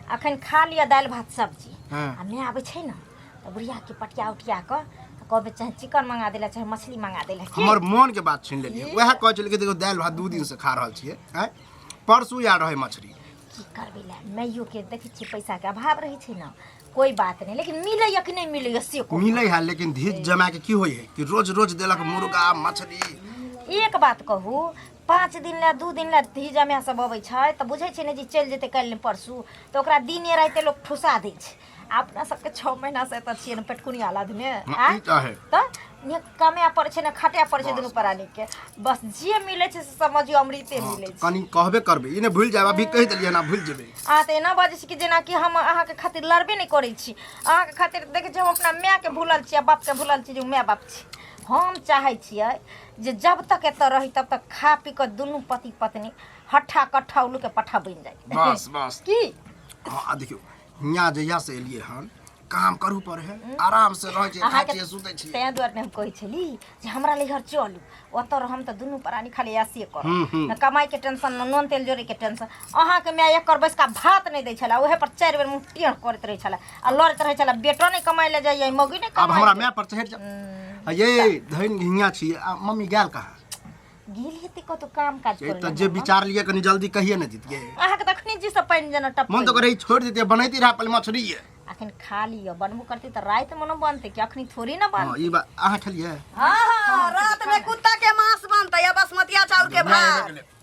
अखन खा लिअ दालि भात सब्जी। हाँ। आ माय आबै छै ने तऽ बुढ़िया के पटिया उटिया कऽ कहबै चाहे चिकन मंगा देला चाहे मछली मंगा देला की? हमर मन के बात सुनि लेलियै, वएह कहै छलियै कि देखियौ दालि भात 2 दिन से खा रहल छियै, आँय परसू आयल रहै मछली। की करबै ला माइयो के देखै छियै पैसा के अभाव रहै छै ने, कोई बात नहीं, लेकिन मिलैया कि नहीं मिलैया से कहू। मिलै है, लेकिन धीज जमा के की होइ है कि रोज रोज देलक मुर्गा मछली। एक बात कहू, 5 दिन ला 2 दिन ला धी जमा सब अबै छै तऽ बुझै छै ने जे चलि जेतै काल्हि ने परसू, तऽ ओकरा दिने राति लोक ठुसा दै छै। आ अपना सबके 6 महीना से एतऽ छियै ने पेटकुनिया लादने, हाँ, आँय? ई तऽ है। तऽ ने कमाए पड़ै छै ने खटए पड़ै छै दुनू प्राणी के, बस जे मिलै छै से समझियौ अमृते हाँ, मिलै तऽ छै। कनि कहबे करबै, ई नहि भूलि जायब, अभी कहि देलियै ना भूलि जेबै। अहाँ तऽ एना बाजै छी कि जेनाकि हम अहाँके खातिर लड़बे नहि करै छी, अहाँके खातिर देखै छी हम अपना मायके भूलल छी आ बापके भूलल छी जे ओ माय बाप छी। हम चाहै छियै जे जब तक एतऽ रही तब तक खा पी कऽ दुनू पति पत्नी हट्ठा कट्ठा उल्लू के पट्ठा बनि जाइ। बस बस की? हाँ, आ देखियौ हियाँ जहिया से एलियै हन काम करू पड़े है, आराम से रहै छियै, खाइ अहाँके छियै, सुतै छियै। तें दुआरे ने हम कहै छली जे हमरा नैहर चलू, ओतऽ रहम तऽ दुनू प्राणी खाली ऐसे करब, न कमाई के टेंशन न नून तेल जोड़े के टेंशन। अहाँके माय एकर बैसका भात नहि दै छलै, ओहे पर 4 बेर मुँह टेढ़ करैत रहै छलै आ लड़ैत रहै छलै, बेटो नहि कमाइ लए जाइए, मौगी नहि आब कमाइ हमरा लए। माय पर चढ़ि जाउ। ये धनि हियाँ छी आ मम्मी गेल कहाँ? गेल हेतै कतौ काम काज ए करै तऽ लए। जे विचार लिअ कनि जल्दी कहिए ने दितियै। अहाँके तऽ अखनी जी सब पानि जेना टपकै। मन तऽ करै छोड़ि दितियै, बनैती रहै पहिले मछली। अखन खा लिअ, बनबो करतै तऽ रातिमे ने बनतै कि अखनी थोड़ी ने बनतै। हँ, ई बात अहाँ खेलियै? हाँ हाँ, रात में कुत्ता के मांस बनतै आ बासमतिया चाउर के भात।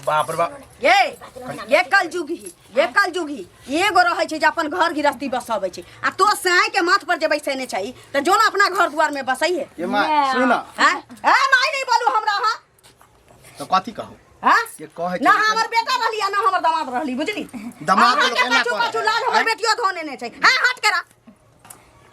बाप रे बाप। ये ये कलजुगी, ये कलजुगी एगो रहै छै जे अपन घर गृहस्थी बसबै छै, आ तो साँय के माथ पर जे बैसेने छै तऽ जो ने अपना घर दुआर में बसै है। ये माँ सुन ना। हैं? ए माय नहीं बोलू हमरा। हाँ तो कथी कहू? हाँ? ये कहै ना छै हमर बेटा रहली आ ना हमर दामाद रहली, बुझली? दामाद अहाँके लोग एना पाछू करै पाछू है। लाज हमर हैं? बेटियो धोने ने छै। हाँ, हट करा।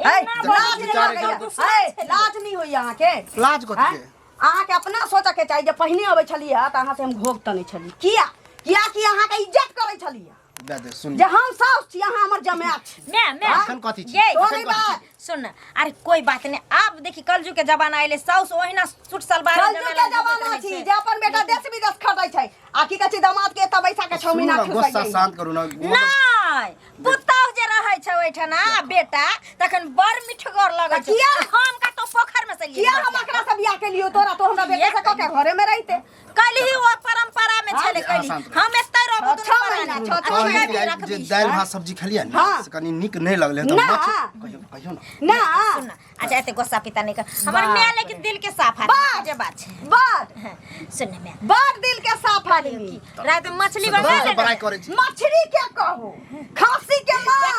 ए, एना लाज बोलै नहीं छै, होइया। दुश्मन ए, छलियै। लाज नहीं होइया अहाँके। लाज कथी हैं? के? अहाँके अपना सोचऽ के चाही जे पहिने अबै छलियै तऽ अहाँ से हम घोघ तनै छली, किया? किया कि अहाँके इज्जत करै छलियै दे दे सुन जे हम साउस छी, अहाँ हमर जमाय छी। मैं मैं एखन कथी छी? ये तो एखन नहीं कथी छी? बात। सुन न, अरे कोई बात नहीं, आब देखी कलयुग के जमाना आइले, साउस ओहिना सूट सलवार कलयुग के जमाना छी जे अपन बेटा देश विदेश खटै छै आ की कहै छै दामाद के एतऽ बैसा के 6 सुनू महीना ना, ठुसै गुस्सा छै। शांत करू ना। नहीं, पुतहु जे रहै छै ओहिठना बेटा तखन बड़ मिठगर लगै छै। किया? हम कतौ पोखर में से लिए किया हम एकरा से बियाह केलियो? तोरा तो हमरा बेटा से कह के घरे में रहिते। कलही ओ परंपरा में छलै, हाँ, कलही शांत रह। हम एतै रहबो दुनू छह प्राणी। महीना, छह आ छह तू महीना अभी जे रखबी। दालि भात सब्जी खेलियै ने हाँ। से कनि नीक नहि लगलै तऽ ना। मछ कहियौ, कहियौ ने। ना। सुन ना, अच्छा एते गुस्सा पिता नहीं कर, हमर माय लेकिन दिल के साफ आदमी, बस। जे बात छै। बड़। हाँ, सुन ना माय। बड़ दिल के साफ आदमी। रात में मछली से बना दोसर ले। बड़ाई करै छी। मछली के कहू, खांसी के मांस,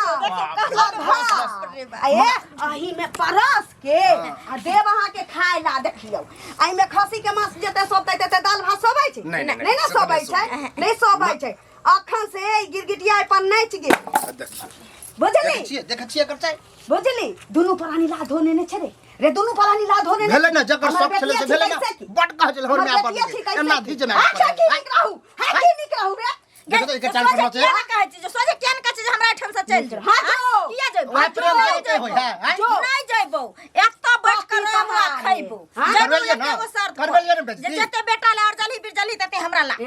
बाप भात। ए, अही में परस के आ देब अहाँ के खाय ला। देखियौ, एहि में खसी के मांस जते सोबतै तते दाल भात सोबै छै? नहि, नहि, नहि ने से सोबै नहि छै, नहि सोबै छै। अखन से ई गिरगिटिया पर नाचि गेल। देखियौ। बुझली? देखै छियै, देखै छियै एकर चाइ। बुझली, दुनू प्राणी ला धोने ने छै रे, रे दुनू प्राणी ला धोने ने। भेलै ने जकर हमर शौक छलै बेटिया से भेलै छी ने। कैसे की? बड कहै छलै हमर हमर माय पर बेटिया छी कैसे एना की? धीज माय अच्छा पर। की नीक रहू, है की नीक रहू रे? देखो तो एकर चाल पर सोझे नाचे। किया ने कहै छी जे सोझे किया ने कहै छी जे हमरा एहिठाम से चलि जाउ? हाँ, हाँ? जो। किया जइबौ? वएह प्रेम नहीं करे के होय है, हैं? जो। नहीं जइबौ, एतऽ बैठ कऽ बाकी रहबो आ कहानी। खइबौ। हाँ? जइबौ करबेलियै ने? एके गो शर्त पर। करबेलियै ने बेइज्जती? जे जते बेटा ले और जलही बिरजलही तते हमरा ला। ए,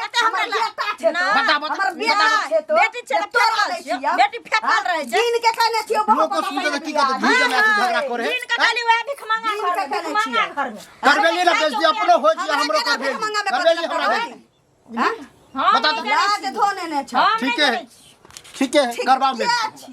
तते हमरा हमर ला। बेटा छै ना। तो। बता, बता, हमर बेटा बता। छै तो। बेटी छै तऽ तोरा फेकल दै छियौ। छियौ। बेटी फेकल हाँ? रहै छै। दिन के कहने छियौ, बहुत लोक पता सुनतै तऽ की नहीं कहतै? बियाह। धीज माय से झगड़ा करे है। दिन के खाली वएह भिखमंगा दिन घर के में, कहने भिखमंगा छियौ। घर में। करबेलियै ने बेइज्जती, अपनो होइ छै, हमरा हमरो केना करबेलियै। भिखमंगा में करबेलियै हमरा करबेलियै? बेइज्जती। हाँ? हम बता नहि तऽ। जानै लाज छी। धोने ने छै। हम नहि ठीके है। जानै छी। ठीके है, करबाउ ठीके बेइज्जती। छी,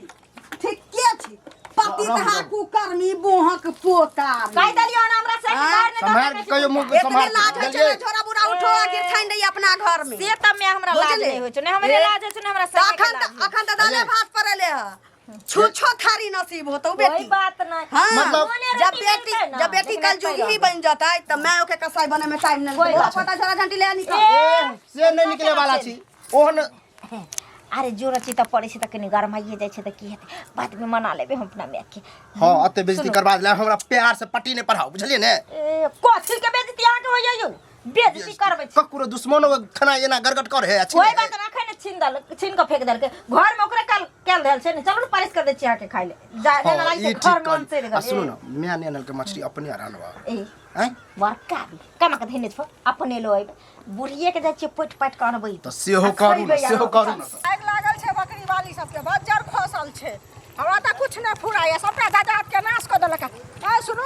ठीके छी। पति रहू, तहा रहू। कुकर्मी बोहक पोता। कहि देलियौ हन हमरा से कि हाँ? घर नहि दऽ सम्हार सकै छी कहियो मुँह के एतने सम्हार लाज होइ छै बुझलियै? ने, झोरा बुरा उठो आ गिरथाइन दैया अपना घर में। से तऽ मैं हमरा लाज बुझलियै? नहि होइ छै, नहि हमरे ए, लाज होइ छै, नहि हमरा तऽ संगे के अखन लाज तऽ होइ छै। अखन तऽ दाले भात पड़ले ह, छुछो थारी नसीब होतौ कोई बेटी। बात नहीं। हाँ, मतलब- जब रोटी बेटी मिलतै ना, जब बेटी लेकिन कल एतै जुगही रहबै। बन जतै तऽ मैं ओके कसाई बने में टाइम नहीं कोई लगतै। बात पता झोरा झंटी ले निकल। ए, से नहि निकले वाला छी ओहन। अरे जोर छी तऽ पड़ै छै तऽ कनि गरमाइए जाइ छै तऽ की हेतै, बादमे मना लेबै हम अपना मायके। हाँ, अते बेइज्जती करबा देला हमरा, प्यार से पट्टी नहि पढ़ाउ, बुझलियै ने? ए, कथी के बेइज्जती अहाँके होइया यौ? बेइज्जती करबै छी। ककरो दुश्मनो खाना एना गड़गड़ कर है अच्छी। कोई बात ना, अखन छीन दल, छीन के फेंक देलकै घर में, ओकरे काल कैल देल छै ने। चलू ने, पालिश कर दै छी अहाँके खाइ ले जा। हाँ, जेना लागै ई छै ठीक घर में कहली। अनसरि आ गेल। सुनू ने, माय नहि आनलकै मछली, अपने आनबा। ए आँय बड़का भी कमा के धेने छौ, अपने लो अयबै, बुढ़िए के जाइ छियै पोटि पाटि के अनबै। तऽ सेहो करू ने, सेहो करू ने। आगि लागल छै बकरी वाली सबके। रहल छै। हमरा तऽ किछु नहि फुराइए, सबटा जायदाद के नाश कऽ देलक। ए सुनू,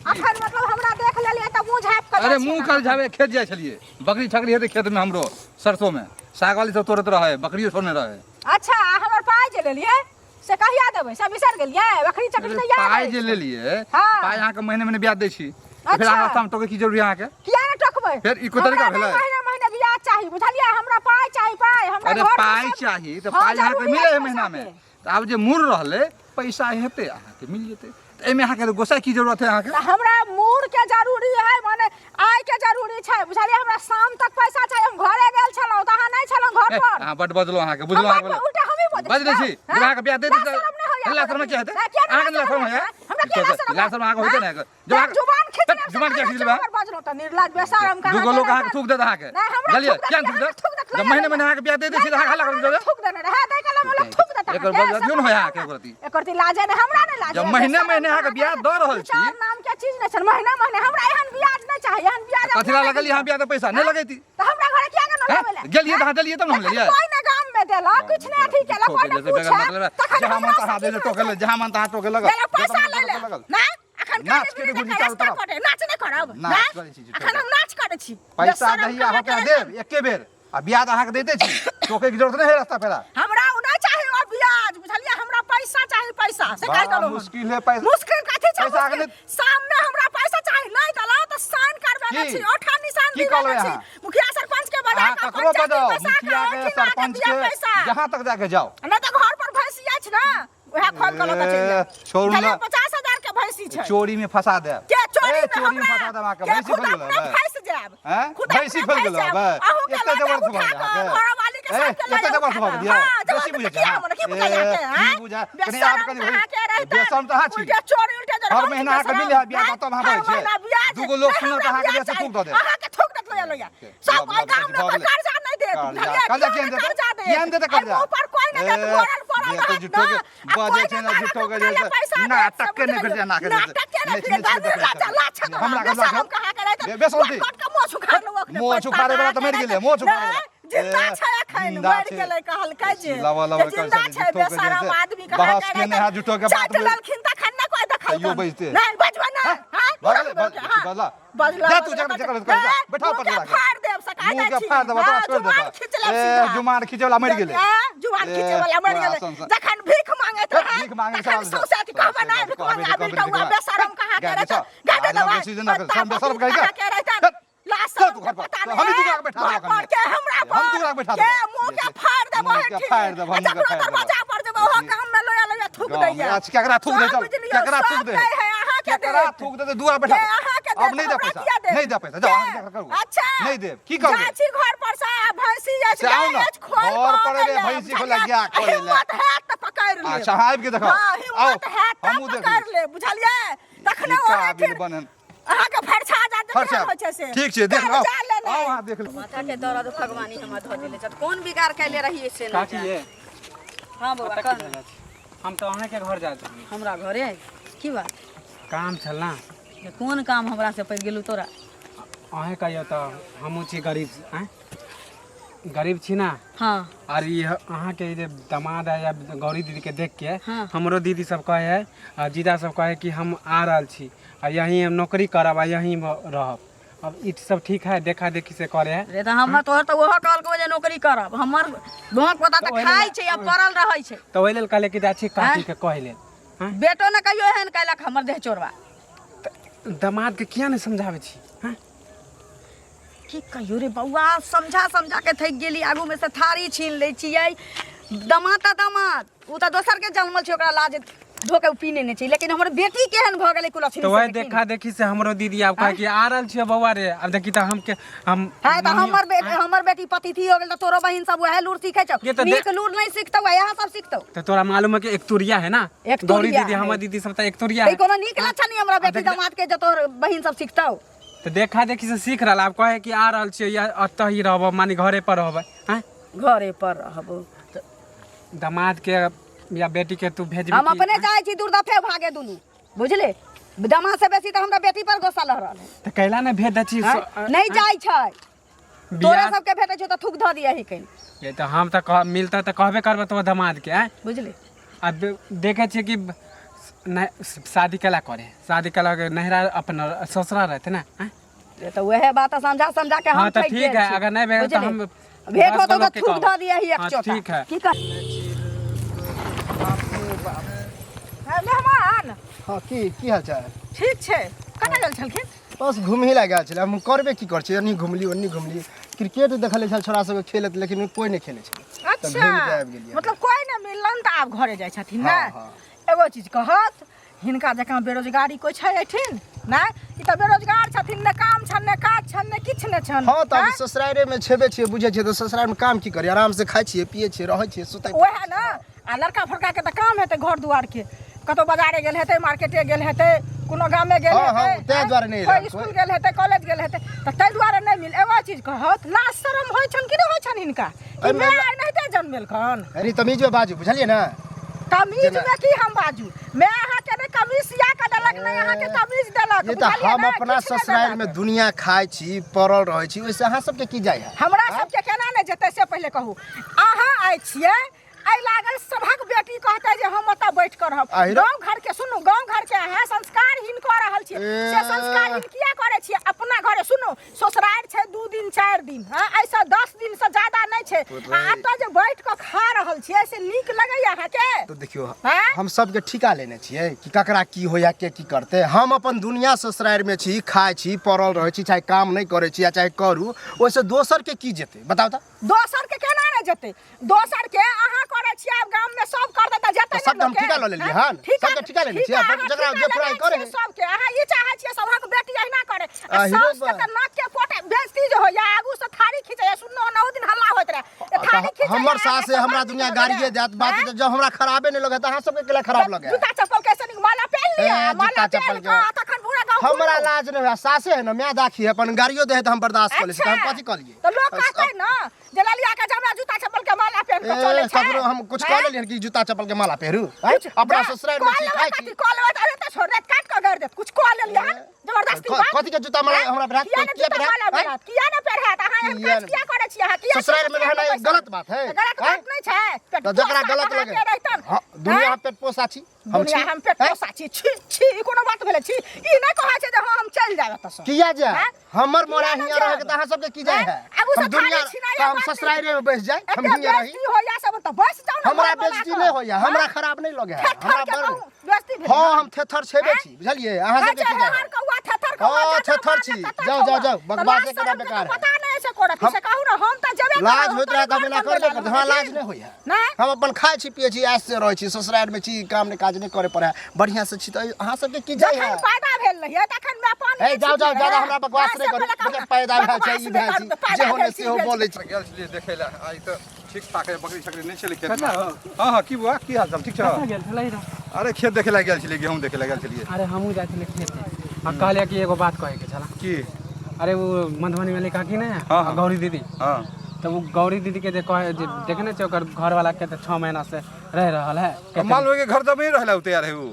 अखन मतलब हमरा देख लेलियै तऽ मुँह झाँपि कऽ अरे जाइ छियै मुँह ने। कल झावे खेत जाइ छलियै, बकरी छकरी हेतै खेतमे, हमरो सरसोमे साग वाली सब तोड़ैत रहै, बकरियो छोड़ने रहै। अच्छा, आ हमर पाइ जे लेलियै से कहिया देबै से बिसरि गेलियै? बकरी चकरी तऽ याद पाइ अछि। जे लेलियै, हाँ। पाइ अहाँके महीने महीने ब्याज दै छी, तऽ फेर अच्छा। अहाँ रास्तामे टोके की जरूरी अहाँके? किया ने टोकबै? फेर ई कोन तरीका हमरा नहि भेलै? महीने महीने ब्याज चाही, बुझलियै? हमरा पाइ चाही, पाइ। हमरा अरे घरमे पाइ सब- चाही तऽ हाँ, पाइ अहाँके जरूरी मिलै है अछि महीना में, पैसाके। तऽ आब जे मूर रहलै पैसा हेतै अहाँके मिल जेतै, तऽ एहिमे अहाँके गोसाइ की जरूरत है अहाँके? तऽ हमरा मूड़ के जरूरी है, माने आय के जरूरी छै, बुझलियै? हमरा शाम तक पैसा चाही। हम घरे गेल छलहुँ तऽ अहाँ नहि छलहुँ घर ए, पर। अहाँ बड्ड बजलहुँ, अहाँके हम बुझलहुँ बड अहाँके उल्टा हमही बजै बजै छियै, छी हाँ? जब अहाँके ब्याह दे लाज दी शरम नहि होइया लाज शरम की हेतै? नहि, किया नहि अहाँके लाज लाज शरम होइया? हमरा किया लाज शरम लाज शरम अहाँके होइते नहि। जब जब जुबान खींच लेब से जुबान किया कहै खींच छी, लेबै? हमर बजलहुँ तऽ निर्लाज बेशरम कहाँ दूगो लोग के अहाँके थूक देत अहाँके, नहि, हमरा बुझलियै? थूक देत, किया नहि थूक देत? थूक देत, जब महीने महीने अहाँके ब्याह दे दै छी तऽ अहाँ हल्ला करैत रहबै। थूक देने रहै, दै काल हम लोग थूक देत एकर अहाँके, बदला दियौ ने होय अहाँके एकर अथी। एकर ती लाजे नहि, हमरा नहि लाज जब होइया, महीने बेशरम महीने अहाँके कहाँ ब्याज के दऽ रहल दू छी। चार नाम के चीज नहि छै, महीने महीने हमरा एहन ब्याज नहि चाही, एहन ब्याज कथी ला लगलियै अहाँ ब्याज के पैसा नहि लगैती? तऽ हमरा घरे किया ने हैं? लेबै ला? गेलियै तऽ अहाँ देलियै तब ने हम तखन लेलियै। कोइ नहि गाम में देलक, किछु नहि अथी केलक, कोइ नहि जैसे बेगर पूछे, मतलब तखन जहाँ मन हमरा तहाँ से दे की टोके होइत? जहाँ मन तहाँ टोके लगल। देलक पैसा जतऽ मन लै तहाँ ले टोके लगल। ना अखन नाच काज के नहि गुजी करै, चारू रास्ता तरफ। कटे, नाच नहि करब नाच ना करै छी, अखन हम नाच करै छी। पैसा बेशरम दहिया कहाँ होके के देब एके बेर आ ब्याज अहाँके दैते छी, टोके के जरूरत नहि है रास्ता पेरा। हमरा ओ नहि चाही ओ ब्याज, बुझलियै? हमरा पैसा चाही, पैसा से कहि बड़ा देलहुँ हम। मुश्किल है पैसा। मुश्किल कथी छै? पैसा मुश्किल? अगर शाम में हमरा पैसा चाही, नहीं देलहुँ तऽ साइन करबेने की? छी, ओठा निशान की दिबेने कहबै छी। अहाँ? मुखिया सरपंच के बजा अहाँ कऽ ककरो पंचायत बजाओ, बैसा कऽ मुखिया के ओठिना के सरपंच दिअ के पैसा। जहाँ तक जाके जाओ, नहि तऽ घर पर भैंसी अछि ने, वएह खोल कऽ लऽ कऽ चलि जायब। छोड़ू ना। 50,000 के भैंसी छै। चोरी में फंसा देब। के चोरी ए, में चोरी में हमरा? फंसा देब अहाँके। के भैंसी खुद खोल गेल अपने हबे? फंसि जायब। हैं? खुद भैंसी अपने खोल गेल फंसि जायब। हबे? अहूँ के एते लऽ जायब जबरदस्त उठा भऽ कऽ, गेल घरवाली के ए, साथ के लऽ एते जायब जबरदस्त उठा भऽ कऽ। गेल हाँ, बेसी जबरदस्त बुझै किया छै हमरा? की ए, बुझाइया के, की हैं? बुझा कनि आब बेशरम कनि कहाँ के रहितन? बेशरम तऽ अहाँ छी। उल्टे चोरी उल्टे जरूर हर हम महीना छी अहाँके बेशरम। मिले है ब्याज, हैं? तब अहाँ हर बजै छियै। महीना ब्याज। दूगो लोक नहि, सुनत हमरा अहाँके ब्याज ब्याज से चाही। थूक दऽ देत। अहाँके थूक देत लोया लोया। सब लब, ओहि लब, गाम में भऽ कोइ गेलै। कर्जा नहि देत, कर्जा, बुझलियै? कर्जा केओ किया नहि नहि देतै? कर्जा देत। किया नहि देतै एहि कर्जा? मुँह पर कोइ नहि देत, ए, मरल पड़ल देतै रहत झूठो के, ने। आ बजै कोइ छै नहि ने कहलक झूठो के उपजा जैसे, पैसा देत, नाटक के से नहि बुझि भेटै गेलियै। अहाँके जैसे। नाटक के नहि नहि भेटै, नहि दर्द लाचा लाचा तो हमरा के बेशरम लाचा। कहाँ के रहतै? बेशरम छी। कट के मोछ उखाड़ लेबो अखने, मोछ पैसा उखाड़े वाला तऽ मरि कहाँ के गेलै, मोछ उखाड़े नहि, वाला। जिंदा ए, छै अखन, जिंदा मरि छै। गेलै कहलकै जे। लबा लबा जे जिंदा करै छै छै, झूठो के बेशरम जैसे। आदमी कहाँ बहस के केने रहतै? है, झूठो के बात चाटि में। लेलखिन तखन ने कोइ देखलकन। तैयो बजिते। नहि, बजबै नहि, हाँ? भऽ गेलै, हाँ। बजला। बजला, जा तू बजला, जकर जकर बजला। कर जा ए, बैठा पर मुँह के जाके। फाड़ देब सका मुँह जाइ के छी। फाड़ देब तोरा हाँ, छोड़ि जुबान देतऽ। खींच लेब ए सीधा। जुबान खींचे वाला मरि गेलै। ए, जुबान ए, खींचे वाला मरि तोरा गेलै। सन- सन। जखन भीख मांगैत हे, रहै, भीख मांगै तखन छल। सौंसे अथी कहबै नहि, भीख कहबै, मांगे कहबै, आबि कहबै। कौआ बेशरम कहाँ के गाय रहतै? बेचऽ। गाय दे आज देबै। बेसी दिन पत्ता सब बेशरम पत्ती कहि कहाँ के रहतै? के। लाज चल शरम तू के घर पर। पता तो नहि हमही है। दुआरा के बैठा घर देबऽ पर कनिया। के हमरा हम पर दुआरा के बैठा के देबऽ। मुँह के फाड़ देबऽ मुँह के हेठी। फाड़ देबऽ, आ मुँह के जकरो फाड़ देबऽ। दरवाजा पर जेबै ओहो गाम में लोया लोया थूक गाँव में दैया। आज केकरा थूक दे सब चल बुझि लियौ, केकरा थूक सब दे दै है अहाँके केकरा देत। थूक दे दुआरा बैठा के अहाँके अब देत, नहीं दे हमरा पैसा किया देत? नहीं दे पैसा जाओ के? अहाँ जकरा करू अच्छा नहीं देब की करबै जाइ छी घर पर से आ भैंसी अछि से आउ गाय ने। अछि खोल घर कऽ पर आनै एबै, लए, भैंसी खोलै बुझलियै? गाय खोलै लए। हिम्मत हैत तऽ पकड़ि लेब। अच्छा अहाँ आबि के देखाउ हाँ, आउ हिम्मत हैत तऽ हमहूँ देख पकड़ि लेब, बुझलियै? तखने ई ओ काबिल हेथिन। बनन अहाँके फरछा जात फरछा होइ छै से। ठीक छै देख कर्जा आउ लेने। आउ अहाँ देख लू माथा के दर्द भगवानी हमर धऽ देले छथि, कोन बिगाड़ कैले रहियै से नहि काकी जानि। ये हाँ बौआ कतऽ कह की भेल अछि? हम तऽ अहाँके घर जाइत रही। हमरा घरे की बात? काम छल ना। जे कोन काम हमरा से पड़ि गेलू तोरा? अहें कहियौ तऽ हमहूँ छी गरीब, आँय गरीब छी ना। हाँ। आर ई अहाँके जे दामाद है या गौरी दीदी के देख के हाँ। हमरो दीदी सब कहे है आ जीजा सब कहे कि हम आ रहल छी आ यहीं हम नौकरी करब आ यहीं रहब। अब ई सब ठीक है देखा देखी से करे है। रे तऽ हमर तोहर तऽ ओहो कहलको जे नौकरी करब, हमर भोंक पता तऽ ओहि खाइ लेल- छै आ पड़ल रहै छै। तऽ ओहि लेल कहले कि जाइ छी काकी के कहै लेल। हाँ? बेटो ने कहियो एहन कयलक हमर देह चोरबा। दामाद के किया नहि समझाबै छी? हाँ? की कहियो रे बौआ, समझा समझा के थकि गेली, आगू में से थारी छीन लै छियै। दमाद तऽ दमाद, ओ तऽ दोसर के जनमल छै, ओकरा लाज धो के ओ पीने नहि छै, लेकिन हमर बेटी केहन भऽ गेलै कुलक्षणी तऽ से वही देखी ने। देखा देखी से हमरो दीदी आब कहे कि आ रहल छियै बौआ रे, आब देखी तऽ हम के हम है तऽ मम्मी- हमर बेटी, हमर बेटी पतिथि हो गेल तऽ तोरो बहिन सब वएह लूर सीखै छौ। ये तऽ नीक लूर नहि सिखतौ, इएह सब सिखतौ। तऽ तोरा मालूम है कि एक तुरिया है ना? एक गौरी तुरिया दीदी है। हमर दीदी सब तऽ एक तुरिया तऽ है। ई कोनो नीक लक्षण नहीं हमरा बेटी देख- दामाद के जे तोहर बहिन सब सिखतौ। तऽ देखा देखी से सीख रहल, आब कहे कि आ रहल छियै या एतऽ ही रहब, माने घरे पर रहबै। आँय घरे पर रहबो। दामाद के या बेटी के तू भेजबी हम कि- अपने चाहै छी दूर दफे भागे दुनू, बुझले? दामाद से बेसी तऽ हमरा बेटी पर गुस्सा लह रहल है। तऽ कैला नहि भेज दै छी? आँय? नहि जाइ छै। तोरा बियाह सबके भेटै छौ तऽ थूक धऽ दिअ ही कहीं। ये तऽ हम तऽ कह मिलतै तऽ कहबे करबै तोहर दमादके, आँय? बुझली? आ देखै छियै कि नहि शादी केला करे, शादी केला के नहिरा अपन ससुरा रहते ना, आँय? ये तऽ वएह बात समझा समझा के हम हाँ तऽ थकि ठीक गेल है, छी। अगर नहीं भेल तऽ बुझली? हम भेंट 10 होतौ गो तऽ लोगके थूक कहब। धऽ दिअ ही एक हाँ चोटा। ठीक है। की कर मेहमान। हाँ, की की हाल चाल? ठीक छै। कतऽ गेल छलखिन? बस घूमही लए गेल छलै। हम करबे की करै छी? एन्नी घुमली, ओन्नी घुमली, क्रिकेट देखल छल छोरा सबके खेलैत, लेकिन कोइ नहि खेलै छलै तऽ अच्छा घुमि कऽ आबि गेलियै। मतलब कोइ नहि मिललन तऽ आब घरे जाइ छथिन ने? हाँ, हाँ। एगो चीज कहत, हिनका जकाँ बेरोजगारी कोइ छै एहिठिन? नहि, ई तऽ बेरोजगार छथिन, ने काम छनि, ने काज छनि, ने किछु ने छनि। हाँ, तऽ आँय? आब ससुरारे मे छेबे छियै, बुझै छियै तऽ ससुरार मे काम की करी? आराम से खाइ छियै, पियै छियै, रहै छियै, सुतै। वएह ने। आ लड़का फड़का के तऽ काम हेतै घर दुआरके, कतहु बाजारे गेल हेतै, मार्केटे गेल हेतै, कोनो गामे गेल हाँ, हाँ, हेतै, ताहि दुआरे नहि कोइ एलनि, स्कूल गेल हेतै, कॉलेज गेल हेतै, तऽ ताहि दुआरे नहि मिल। एगो चीज कहत, लाज शरम होइ छनि कि नहि होइ छनि हिनका कि एहिमे माय एनाहिते जन्मेलखन? अरे तमीज मे बाजू, बुझलियै ने? कमीज जेना- में की हम बाजू? मैं अहाँके नहि कमीज सिया के देलक, नहि अहाँके कमीज देलक। ये तऽ बुझलियै हम ने? अपना किछु नहि ससुराल मे देलक। दुनिया खाइ छी, पड़ल रहै छी, ओहिसँ अहाँ सबके की जाइ है? हमरा सबके केना नहि जेतै से पहिले कहू। अहाँ आइ छियै, एहि लागल सभक बेटी कहतै जे हम ओतऽ बैठ कऽ रहब। आहिरो। गाँव घर के सुनू, गाँव घर के अहाँ संस्कारहीन कऽ रहल छियै। ए। से संस्कारहीन किया करै छियै अपना घरे? सुनू, ससुरारि छै 2 दिन 4 दिन, हँ, एहिसँ 10 दिनसँ ज्यादा नहि छै। आ एतऽ जे बैठ कऽ खा रहल छियै से नीक लगैया अहाँके? तऽ देखियौ, आँय? हम सबके ठीका लेने छियै कि ककरा की होइया, के की करतै। हम अपन दुनिया ससुरारि मे छी, खाइ छी, पड़ल रहै छी, चाहे काम नहि करै छी या चाहे करू, ओहिसँ दोसर के की जेतै, बताउ तऽ? दोसर के केना नहि जेतै? दोसर के अहाँ करै छियै, आब गाम में सब कर देतै, जेतै तऽ सबके हम लोकके? ठीका लऽ लेलियै हँ? हन। सबके ठीका लेने छियै, अहाँ जकरा ठीका जे पूरा लेने करे छियै है। सबके। अहाँ ई चाहै छियै सबहक बेटी अहिना करे आ अहिरो साउस के बा। तऽ नाक के पोटे बेइज्जती जे होइया, आगू से थारी खींचैया। सुननो नौ दिन हल्ला होइत रहे, ए थारी तऽ खींचैया, हमर आगे सास से हमरा बड़ दुनिया नीक गाड़िए लगैया। देत बात। हँ? तऽ जब हमरा खराबे नहि लगत, अहाँ सबके केला खराब लगे? जूता चप्पल कैसे नीक माला पहन लिअ, ए, माला जूता पहन चप्पल के। कऽ तखन पूरा गाँव हमरा घुमू। लाज नहि होइया। सासे है ने, माय दाखी है, अपन गाड़ियो दे है तऽ हम बर्दाश्त कऽ लै छी, तऽ हम अच्छा, कथी कहलियै? तऽ लोक कहतै ने जे ललिया के जमा जूता चप्पल के माला पहन के चले ए, छै। ककरो हम कुछ कह हैं? लेलियन कि जूता चप्पल के माला पहिरू? हैं? कुछ अपना जा, ससुराल में कऽ छी, लेबै खाइ कथी छी। कऽ लेबै? अरे तऽ छोड़ देत, काट कऽ गाड़ि देत। कुछ कऽ लेलियै हन जबरदस्ती क- बात? कथी के जूता माला हैं? हमरा पहिरात? किया ने किया जूता पहिरात? माला हैं? पहिरात? किया ने पहिरात? अहाँ एहन किया काज ने? किया करै छी? अहाँ किया ससुराल में ससुराल रहनाइ बैसल? गलत बात है? गलत हैं? बात नहि छै। पेट तऽ जकरा पोसा गलत अहाँके लगे रहितन। हाँ, दुनिया हैं? पेट पोसा छी हम दुनिया छी। हम पेट हैं? पोसा छी। छी छी, ई कोनो बात भेलै? छी, ई नहि कहै छै जे हाँ हम चलि जायब एतऽसँ। किया जाए? हैं? हमर मोरा किया नहि हियाँ रहे के जायब? तऽ अहाँ सबके की जाए हैं? है? आगू से हम दुनिया थाली छिनाइ तऽ हम बात नहि। ससुराले में बैस जाए, हम एते हियाँ रही। बेइज्जती होइया सब तऽ बैस जाउ ने हमरा घर बना बेइज्जती कऽ। नहि होइया, हमरा हैं? खराब नहि लगे है। थेथर हमरा के बड़ कहूँ बेइज्जती भेलै। हाँ, हम थेथर छेबे हैं? छी, बुझलियै? अहाँ कहै सबके छै की जाए हर है? कौआ थेथर कौआ, हाँ, जतऽ थेथर मारने छी। ततऽ जाउ, कौआ। जाउ, जाउ, तऽ बकवास लाज केना शरम के बेकार तऽ है। पता नहि छै कोरा से कहू ने, हम तऽ जेबे लाज करब, होइत हम रहए तऽ हम तऽ एना घर करबे बनबै करतै। हमरा लए लाज नहि होइया। नहि? हम अपन खाइ छी, पियै छी, ऐश से रहै छी, ससुराल में छी, काम नहि काज नहि करे पड़े है, बढ़िया से छी, तऽ अहाँ सबके की जाइ जखन है? पैदा भेल रहियै तखन मैं पानी ए नहि जाउ जाउ, छिटने ज्यादा रहै। हमरा बकवास माँ नहि से करू। पहिले कहू बुझलियै, ने, पैदा भेल छै, बकवास ई नहि भेल करू, छी, पैदा जे हो भेल ने छी, सेहो भेल बोलै छी। छी। गेल छलियै देखै लए, आइ तऽ ठीक ठाक है, बकरी छकरी नहि छलै खेतमे। कतऽ हो? हँ हँ, की बुआ, की हाल चाल? ठीक छौ? कतऽ गेल छलै रे? अरे खेत देखै लए गेल छलियै, गेहूँ देखै लए गेल छलियै। अरे हमहूँ जाइ छलियै खेते आ कहलियै कि एगो बात कहैके छला। की? अरे वो मधुबनी वाली काकी ने, हाँ, हाँ। गौरी दीदी। हँ। तऽ ओ गौरी दीदी के जे कहे जे देखने छै ओकर घरवाला के तऽ 6 महीना से रह रहल है। मान लो के घर जब नहीं रहला तैयार है उ।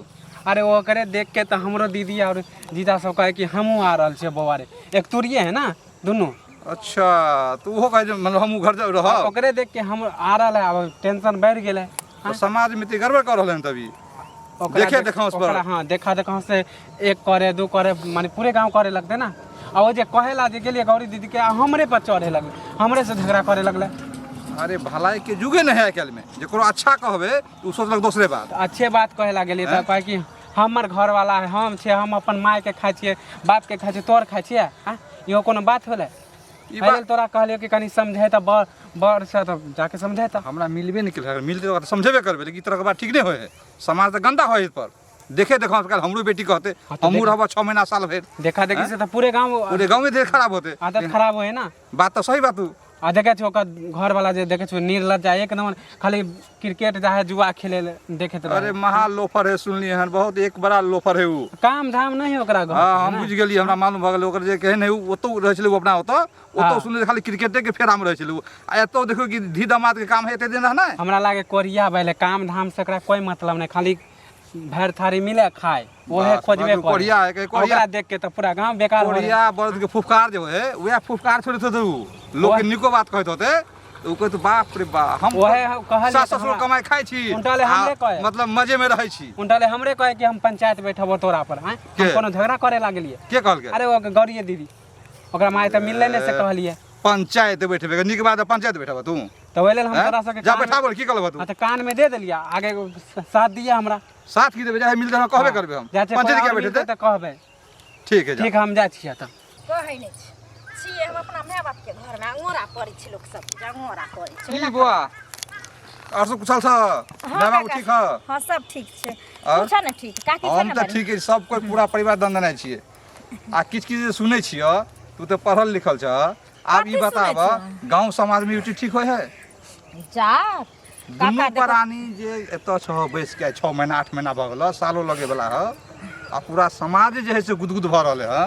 अरे ओकरे देख के तऽ हमरो दीदी और जीजा सब कहे कि हमहूँ आ रहल छियै बौआ रे, एक तुरिये है ना दुनू। अच्छा, तो ओहो कहे जे मतलब हम घर जब रहब। ओकरे देख के हम आ रहल है, आब टेंशन बढ़ि गेलै। तो समाज में ते गड़बड़ कर रहल हन तभी। ओकरा देखे देखाउस पर। ओकरा, हाँ, देखा देखाउस से एक करे दू करे माने पूरे गांव करे लगते ना। आ ओ जे कहेला जे गेलियै गौरी दीदी के, आ हमरे पर चढ़े लगले, हमरे से झगड़ा करे लगले। अरे भलाई के जुगे नहीं है आइ काल्हि में, जकरो अच्छा कहबे तो उ सोचलक दोसरे बात। तऽ अच्छे बात कहे ला गेलियै तऽ कहे कि हमर घरवाला है, हम छियै, हम अपन माय के खाइ छियै, बाप के खाइ छियै, तोर खाइ छियै? आँय, इहो कोनो बात होलै? ई एहि बात लेल तोरा कहलियौ कि कनि समझे तऽ बड़ बड़ से तऽ जाके समझे तऽ। हमरा मिलबे नहीं केलक, मिलते तऽ समझेबे करबे, लेकिन ई तरह के बात ठीक नहीं होय है, समाज तऽ गंदा होय है पर। देखे देखो आजकल हमरो बेटी कहते हाँ, तो हमहूँ देख- रहब 6 महीना साल भरि। देखा देखी से तऽ पूरे गाँव पूरे गाँव में देह खराब होते, आदत खराब होय है ना। बात तऽ सही बात उ। आ देखे छियै ओकर घरवाला जे देखे छियै निर्लज्जा एकदम, खाली क्रिकेट जा है जुआ खेले ले देखैत अरे रहे। महा लोफर है, सुनलियै हन, बहुत एक बड़ा लोफर है उ। काम धाम नहीं है ओकरा घर। हाँ, हम बुझि गेलियै, हमरा मालूम भऽ गेलै ओकर जे केहन है उ। ओतौ रहै छलै उ अपना ओतऽ, ओतौ हाँ। सुनलियै खाली क्रिकेटे के फेरामे रहै छलै उ। आ एतौ देखियौ कि धी दामाद के काम है एते दिन रहनाइ। हमरा लागे कोरिया भेलै, काम धाम से ओकरा कोई मतलब नहीं, खाली भरि थारी मिले खाए ओहे बस, खोजबे बस, कोढ़िया है, करे। कोढ़िया। ओकरा देख के तऽ पूरा गांव बेकार हो रहल। कोढ़िया बरद के फुफकार जे होय वएह फुफकार छोड़ैत होते उ लोग के निको बात कहैत होते तऽ उ कहैत बाप रे बा हम ओहे हम कहलियै सास तऽ ससुर हमरा- कमाइ खाइ छी उनटा ले हमरे आ कहै। मतलब मजे में रहै छी उनटा ले हमरे कहे कि हम पंचायत बैठबो तोरा पर आँय के? हम कोनो झगड़ा करे लागलियै। के कहलकै? अरे ओ गौरिये दीदी ओकरा माय तऽ मिलले नहि से कहलियै। पंचायत बैठबे नीक बात है, पंचायत बैठबा तू तऽ ओहि लेल हम हैं? तोरा सबके जा कान में- बैठाबो की कहलबा तू? हाँ, तऽ कान में दे देलियै आगे साथ दिया हमरा। साथ की देबे जाहे मिलते हम कहबे करबे हम। जाइ छै कोइ पंचायत आओर के मिलतै बैठेते तऽ कहबै। ठीक है जा। ठीक हम जाइ छियै तऽ। कहै नहि छी छियै हम अपना माय बापके घरमे अंगोरा पड़ै छै लोक सब अंगोरा करै छै। की बुआ और सब कुशल छ? हाँ, माय बाबू काका। ठीक ह? हाँ सब ठीक छै। और? तू छ ने ठीक? काकी छ हम ने तऽ बड़ी? ठीक है, सब कोई पूरा परिवार दंदनाइ छियै आ किछु किछु जे सुनै छियै तू तऽ पढ़ल लिखल छ आब ई कथी सुनै बताब गाँव समाज में यूटी ठीक होइ है? जा दुनू काका देखो। प्राणी जे एतऽ छह बैस के 6 महीना 8 महीना भऽ गेल सालो लगे वाला है आ पूरा समाज जे है से गुदगुद भऽ रहल है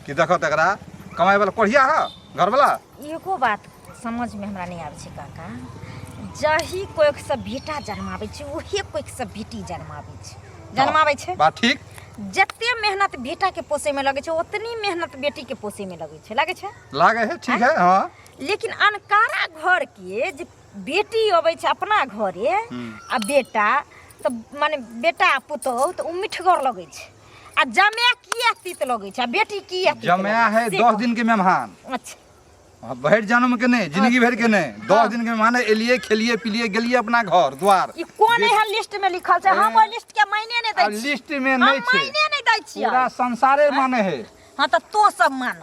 कि देखऽ तकरा कमाइ वाला कोढ़िया है घरवाला। एगो बात समझ में हमरा नहीं आबै छै काका, जही कोइक से बेटा जन्माबै छै ओहे कोइक से बेटी जन्माबै छै जन्माबै छै। बात ठीक। जते मेहनत बेटा के पोसे में लगै छै उतनी मेहनत बेटी के पोसे में लगै छै, लगै छै? लागे है ठीक है हाँ। लेकिन अनकारा घर के जे बेटी अबै छै अपना घरे आ बेटा तऽ माने बेटा आ पुतोहु तऽ ओ मिठगर लगै छै आ जमाए किया तीत लगै छै आ बेटी किया तीत जमाए लगै है छै? से 10 कहू। दिन के मेहमान। अच्छा। हाँ, भरि जन्म के नहीं जिंदगी भरि के नहीं 10 दिन के मेहमान एलिए खेलिए पिलिए गेलिए अपना घर द्वार। ई कोन एहन लिस्ट में लिखल छै? हम ओहि लिस्ट के मायने नहि दै आ छी। लिस्ट में हम नहीं छै। मायने नहि दै छियै। पूरा संसारे माने है। हाँ तऽ तो सब मान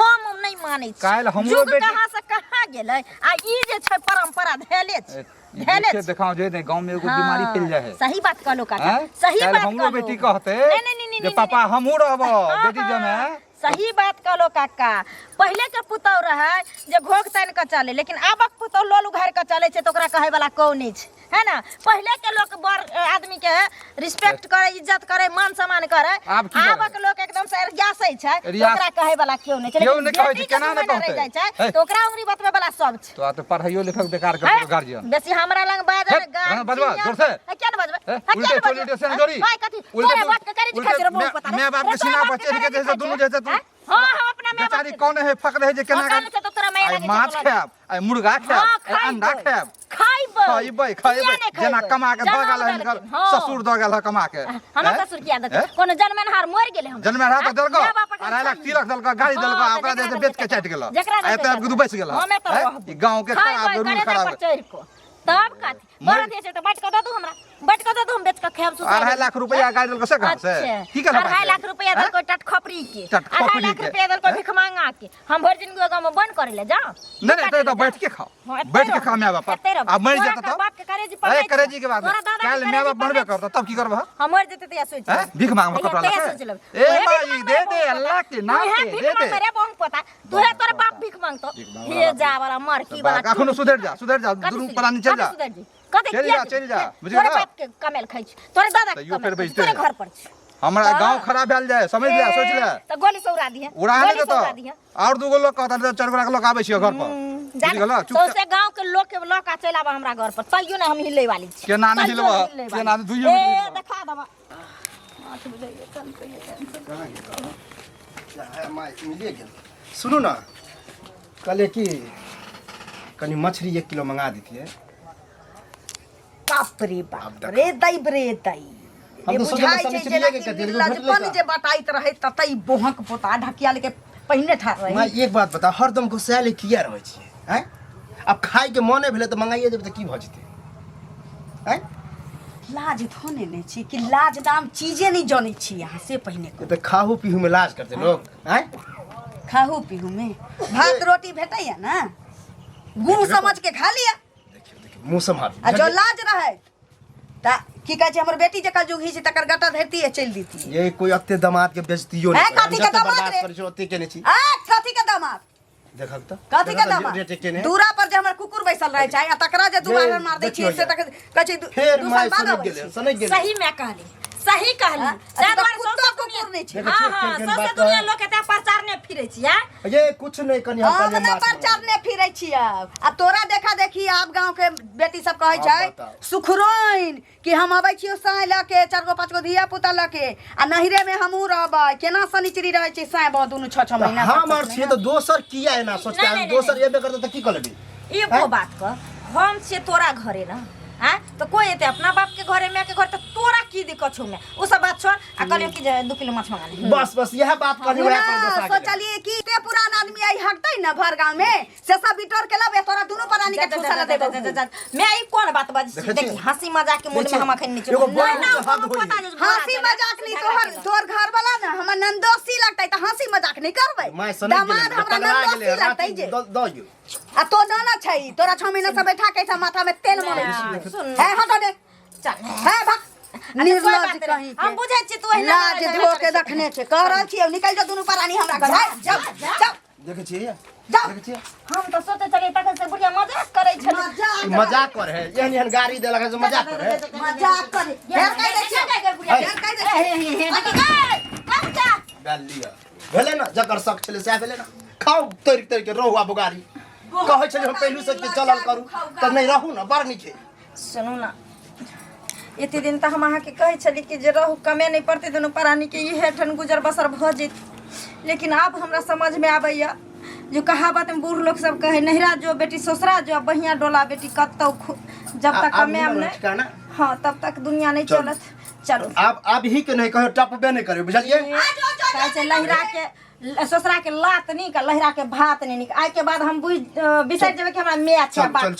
हम नहि मानै छी। काल्हि हमरो युग बेटी- कहाँ से कहाँ गेलै आ ई जे छै परंपरा धैले छै। ए, ई धैले देखे छै। देखाओ जे नहीं गांव में एगो हाँ, बीमारी फैल जाए है। सही बात कहलो काका, हैं? सही काल्हि बात हमरो कहलो। बेटी कहते नहीं, नहीं, नहीं, जे नहीं, पापा नहीं। हमहूँ रहब हाँ, बेटी हाँ, जमे। सही बात कहलो काका। पहले के पुतौह रहे जे घोघ तानि के चले, लेकिन आबक पुतौह लोल उघारि के चले छै तऽ ओकरा कहै वाला कोई नहि छै, है ना? पहले के लोग बड़ आदमी के रिस्पेक्ट करे, इज्जत करे, मान सम्मान करे। आब की करे? आबक लोग एकदम से एरियासै छै, तऽ एरियास- ओकरा कहै वाला केओ नहि छै। केओ लेकिन नहि कहै छै, बेटी के केना नहि दू महीना रहि कहतै? जाइ छै, हे। तऽ ओकरा उंगरी बतबै वाला सब छै। तो आ तऽ पढ़ाइयो लिखक बेकार कर हैं? देलक गार्जियन। बेसी हमरा लग बाजल हे, गार्जियन। बजबा, जोर से। हे, किया ने बजबै? हे, हे, किया उल्टे ने चोली बजबै? उल्टे से जोड़ी। भाई, कथी? उल्टे तोरे बाप के करेजी उल्टे खाइ छै रे, बहुत मैं- पता रे। मैं बाप के रे, तोरे सीना बाप पर के चढ़ के करेजी जैसे खाइ दुनू छै। जैसे तू। हैं? हाँ, हम अपना मैं बेचारी बाप कौन है फक रहे जे केना हाँ, कान छै तऽ तोरा माय आइ लागै छै माछ तोरा। खायब आइ मुर्गा खायब हाँ, आइ अंडा खैबै। खायब। खैबै। खैबै, किया खैबै। नहि खैबै? जेना कमा के दऽ जनम गेल हिनकर देलखिन, हाँ। ससुर दऽ गेल हँ कमा के। हमर हैं? ससुर किया देतै? हैं? कोनो जनमेनहार मरि गेलै हम। जनमेनहार तऽ देलकौ। माय बापक 2.5 लाख छानी। तिलक देलकौ, गाड़ी हाँ, देलकौ, आ तऽ ओकरा जकरा जे बेच के देतै चाटि गेलौ। जकरा आ देतै एतऽ आबि कऽ तू बैस गेलह। हम एतऽ हैं? रहबै। ई गाँव के खैबै, खराब, रूल करेजा खराब। पर चढ़ि कऽ। तब कथी? मरि- बड़ जे छै तऽ बाँटि कऽ दऽ दू हमरा। बाँटि कऽ दऽ दू, हम बेच कऽ खायब सुतब। 2.5 लाख रुपया गाड़ी देलकौ से कहाँ से? अच्छा। की करब 2.5 लाख रुपया हैं? देलकौ टटखपरी के। टटखपरी 2.5 लाख के। रुपया देलकौ हैं? भिखमांगा के। हम भरि जिंदगी गाँव में बंद करे ले जाओ। नहीं, नहीं, तो बैठ के खाओ। हाँ, एतै बैठ के रहब। खाओ my बाप। एतै रहब। आ मरि तोरा जेतौ तब? बाप के करेजी पर ए, नहि करेजी के बात तोरा दादा के काल्हि my करेजी बाप पर मरबे नहि करतौ तब की करबह? हम मरि जेतै तहिया सोचि हैं? लेब। भीख मांगबह तहिया- कपड़ा तहिया लऽ के? सोचि लेब। ए तोहे भीख माई, मांगबे दे दे, बहु पोता। अल्लाह के नाम तोहे पे, भीख दे दे। मांगबे रे बहु पोता। तोहे तोर बाप भीख मांगतो। भीख मांगबे हे बाप। जा वाला मरकी वाला अखनो सुधरि जा, सुधरि जा, कथी दुनू सुधरि? प्राणी चलि जा। कथी सुधरि जी? कथी चलि किया जा, चलि जा, बुझि तोरे गेलह? बाप के कमेल खाइ छी, तोरे दादा के तैयो कमेल फेर खाइ छी, बजिते तोरे है। घर पर छी। हमरा तऽ- गांव खराब भेल जाय समझ ले सोच ले। तऽ गोली से उड़ा दिहे, उड़ा नहि गोली से देतौ। उड़ा दिहे। और दूगो लोग कहता तऽ 4 गोरा के लोग आबै छियै घर पर। जा बुझि गेलह? चुपचाप। सौंसे गांव के लोग के लऽ के चलि आबऽ हमरा घर पर, तैयो नहि हम हिलै वाली छी। केना नहि तैयो हिलबह? हिलै वाली केना छी। दुइयो ए, मिनट हिलबह? देखा देबऽ। माय मिलिए गेल। सुनू ने, कहलियै कि कनि मछली 1 किलो मंगा दितियै। बाप रे बाप रे दैब रे दै। हम रे तऽ सोचलियै बुझाइ छै शनिचरिये जेना के कि कतेक निर्लजपन भेटलै जे बटाइत रहै ततै बोहक पोता ढकिया लेके पहिने ठाढ़ रहै। माय एक बात बता, हरदम गुस्साएले किया रहै छियै? आँय, आब खाइके मने भेलै तऽ मंगाइए देबै तऽ की भऽ जेतै? आँय, लाज धोने नहि छी कि लाज नाम चीजे नहि जनै छी अहाँ से पहिने ई तऽ खाहू पीहूमे लाज करतै लोक? आँय, खाहू पीहू में भात रोटी भेटैया ने, गुम समझ के खा लिया। देखियौ देखियौ मुँह सम्हारू। आ जो लाज रहै तऽ की कहै छै, हमर बेटी जकर जुगही छै तकर गटा धरती चलि दिती। ये कोई अते दामाद के बेइज्जतियो हैं, नहि करे। कथी के हम जते दामाद बर्दाश्त रे? करै छी ओते केने छी। आ कथी के दामाद? देखक तऽ। कथी के देखक तऽ दामाद? रेट केने। दूरा पर जे हमर कुकुर बैसल रहै छै आ तकरा जे ये, दुबारा मार दै देखियौ छियै से ये। तक कहै छै फेर दू माय साल बाद सनकि अबै गेलै, छै। सनकि गेलै। सही में कहली, सही कहली। हाँ, ताहि अथी तऽ दुआरे कुत्तो सौंसे कुकुर दुनिया- नहि छै। देखै हाँ, छियै, हाँ, केहन सौंसे बात दुनिया कहै। लोक एते प्रचार ने फिरै छी आ ये कुछ नहीं कनी हम हम कहलियै नहि माछ प्रचार नहि फिरै छियै आ तोरा देखा देखी आब गाँव के बेटी सब कहै आब छै बताउ। सुखरोइन कि हम अबै छियौ साँय लऽ के चारि गो पाँच गो धिया पुता लऽ के आ नहिरे मे हमहूँ रहबै। केना शनिचरी रहै छै साँय बहु दुनू 6 6 तऽ महीना हम 7 आर 7 छियै महीना। तऽ दोसर किया एना सोचतै? नहि, नहि, दोसर नहि। एबे करतै तऽ की कऽ लेबै? एगो बात कह, हम छियै तोरा घरे ना आँ, तऽ कोइ एतै अपना बाप के घरे, माय के घर, तऽ तोरा की दिक्कत छौ? माय ओ सब बात छोड़ आ कहलियौ कि जे 2 किलो माछ मंगा ले। बस बस इएह बात कहली, वएह पर ना, गोसा गेलै। सोचलिए कि ते पुरान आदमी आई हटतै ना भर गाँव में से सब बिटोर के लबे तोरा दुनू प्राणी के जा, जा, ठूसा जा, ला जा, देबौ। जा, जा, जा। मैं ई कोन बात बाजै छी? देखै छी? देखी हंसी मजाक के मूड में हम अखन नहि छी। एगो बोल नहि, के हद कोनो होइए। पता नहि जे बोरा हंसी चले, मजाक नहीं, झगड़ा तोहर केलक। तोहर घर वाला ना हमर नंदोसी लगतै तऽ हंसी मजाक नहीं करबै। माय सनक गेलै, दामाद हमरा पगला गेलै, नंदोसी लगतै राति जे दऽ दियौ। आ तो नाना छै तोरा 6 महीना से बैठा के एहिठाम माथा में तेल मरै छी। सुन। हे हटो दे। चल। हे भाग। अच्छा, कोई निर्लज बात नहीं। कहीं के। हम बुझै छी तू एहिना लाज लड़ाइ धो के करै छी। रखने छै। कह रहल छियै निकलि जाओ दुनू प्राणी हमरा घर। हे, जाओ जाओ देखै छियै? जाओ। देखै छियै? हम तऽ सोचै छलियै तखन से बुढ़िया मजाक करै छलै। मजाक मजाक करे है, एहन एहन गाड़ी देलक है से मजाक करे है। मजाक करे। फेर कहि दै छियै। फेर कहि दै छियै। बैल लिअ भेलै ने, जकर शक छलै सएह भेलै ने। खाउ तोड़ि तोड़ि के रोहु आ बुगारी। कहै छलियै हम पहिलू से कि चलल करू तऽ नहि रहू ने, बड़ नीक है। सुनू ना, एते दिन तऽ हम अहाँके कहै छली कि जे रहू, कमे नहि पड़तै, दुनू प्राणीके इहे ठान गुजर बसर भऽ जेत। लेकिन आब हमरा समझमे आबैए जो कहावत में बूढ़ लोग सब कहे, नहिरा जो बेटी ससुरा जो, बहिया डोला बेटी कतौ जब तक आब कमाएब नहि नहि ठिकाना। हाँ, तब तक दुनिया नहीं चलू। चलत। चलू। आब ही के नहीं कहियो टपबे नहीं करियो, बुझलियै? कहै छै लहिरा के ससुरा के लात नीक आ लहिरा के भात नहीं नीक। आइ के बाद हम बुझ बिसरि जेबै कि हमरा माय छै चल बाप चल।